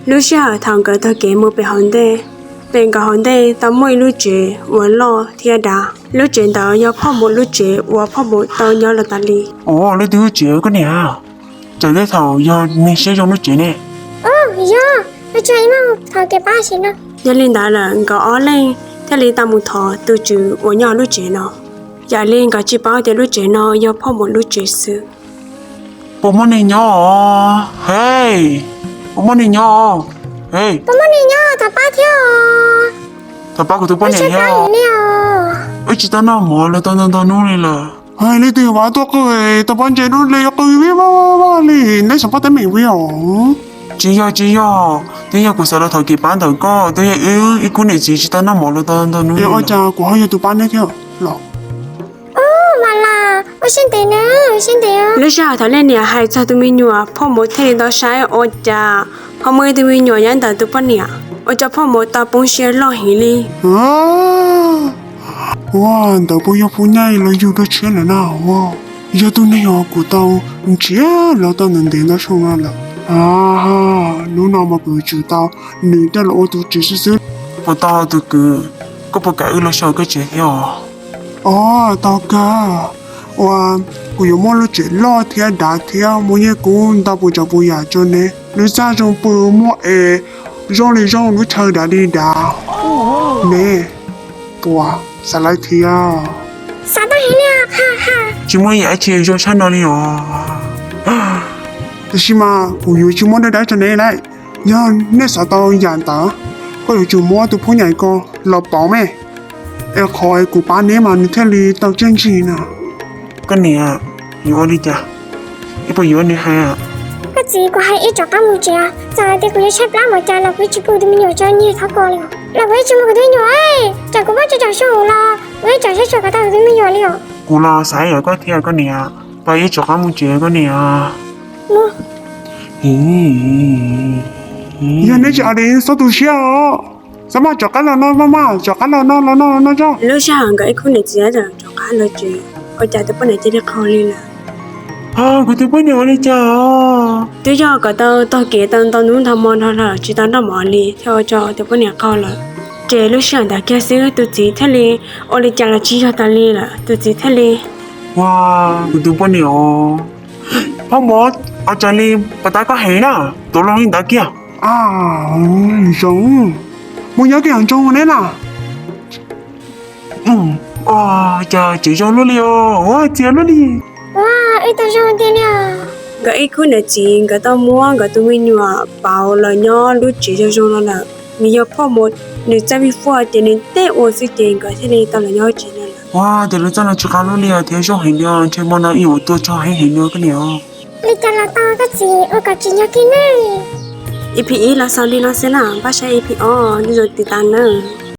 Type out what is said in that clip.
Lub sij hawm thaum nkawd taug kev mus pem hauv ntej, pem nkawd hauv ntej tau muaj ib lub tsev uas loj thiab dav. Lub tsev ntawd yog Phoj Mom lub tsev uas Phoj Mom tau nyob los tas li. Ua, leej twg lub tsev koj niam? Txawm tej thaum yog neeg siab zoo lub tsev ne. Yog, ua tsaug ib maj thov kev pab sim no. Yog li ntawd lawm nkawd ob leeg thiaj li tau mus thov tus tswv uas nyob hauv lub tsev no. Yam li nkawd tsis paub tias lub tsev no yog Phoj Mom lub tsev xwb. Puas muaj neeg nyob os? Hej, puas muaj neeg nyob? Hej, puas muaj neeg nyob? Thov pab thiab os. Thov pab kuv tus poj niam thiab. Wb tsis tau noj mov los tau ntau ntau hnub li lawm. Hej, leej twg mas tuaj qw, tau pob ntseg dub li qw vij vaj vaj li, neb xav pab teeb meem vij os? Tsis yog, tsis yog, twb yog kuv xav los thov kev pab ntawm koj, twb yog wb ib khub niam txiv tsis tau noj mov los tau ntau hnub. Es ua cas kuv ho yog tus pab neb thiab los? Ub, Vam Las, ua siab ntev na, ua siab ntev. Lub sij hawm thaum leej niam hais txog tus me nyuam, Phoj Mom thiaj li tau saib ua cas ho muaj ib tug me nyuam nyob ntawm tus poj niam, ua rau Phoj Mom tau poob siab loj heev li. Ua, ntawd puas yog phub nyaij los yug dua tshiab lawm na? Ua, yog tus neeg uas kuv tau nrhiav los tau ntev ntev ntau xyoo no lawm. Hnub no mas kuv yuav tsum tau nws coj los ua tus tswv xwb xwb. Puas tau tus kwv, koj puas kam wb los so koj tsev thiab os? Os, tau kawg. Ua, kuv yuav muab lub tsev loj thiab dav thiab muaj nyiaj kub ntau puas tsav puas yam rau neb. Lub txaj zoo pw muaj es zoo li zoo lub chaw dav li dav. Neb puas xav lawm thiab? Xav tau heev li. Tsis muaj yam dab tsi zoo tshaj no li os. Tiam sis mas kuv yuav tsis muab dawb dawb rau neb lawm. Yog nej xav tau yam ntawd, koj yuav tsum muab tus poj niam ko los pauv me, es qhov kuv pab neb mas nws thiaj li tau txiaj ntsig no. Koj niam, yuav ua li cas? Ib puas yuav nws hais? Koj txiv, kuv hais ib rov qab mus tsev, txawm hais tias kuv yuav tshaib plab npaum cas los kuv tsis pub tus me nyuam tso nyiag thov ko li, los kuv tsis muab kuv tus me nyuam, tsam kuv muab tso tsam sub los kuv yeej tsam sub kom tau kuv tus me nyuam li os. Kuv los xav ib yam koj thiab koj niam, pab ib rov qab mus tsev koj niam. Yog neb tsis hais li xob tu siab os, xob maj rov qab los no, maj maj rov qab los no, los no los no tso. Lub sij hawm nkawd ib khub niam txiv rov qab los tsev, ua cas tus poj niam cia li qaug li lawm. Kuv tus poj niam ua li cas? Twb yog kom tau taug kev tau ntau hnub ntau hmo no lawm tsis tau noj mov li thiaj ua rau tus poj niam qaug lawm. Ces lub sij hawm ntawd kiag xwb tus txiv thiaj li ua li cas los tsis yog tas li lawm, tus txiv thiaj li, ua, kuv tus poj niam os, Phoj Mom, ua cas li pas tas koj heev na, tuav loo li ntawd kiag. Zoo, mus nyob kiag hauv nroog neb na. Cas tsev zoo luaj li os, ua txias luaj li. Ua, ib tag zoo tiag li os. Nkawd ib khub niam txiv nkawd tau muab nkawd tus me nyuam pauv los nyob lub tsev zoo zoo no lawm. Nws yog Phoj Mom, nws txawj vij fuaj ces nws tej ua xwb ces nkawd thiaj li tau los nyob tsev no lawm. Ua, ces lub txaj no tsis qab luaj li os thiab zoo heev li os, ntshe hmo no ib ua tuaj tsaug heev heev li koj niam. Li cas los tau koj txiv, ua kom tsim nyog kiag nawb. E P ib los xaus li no xwb na, pab saib E P ob zoo tiv tas nawb.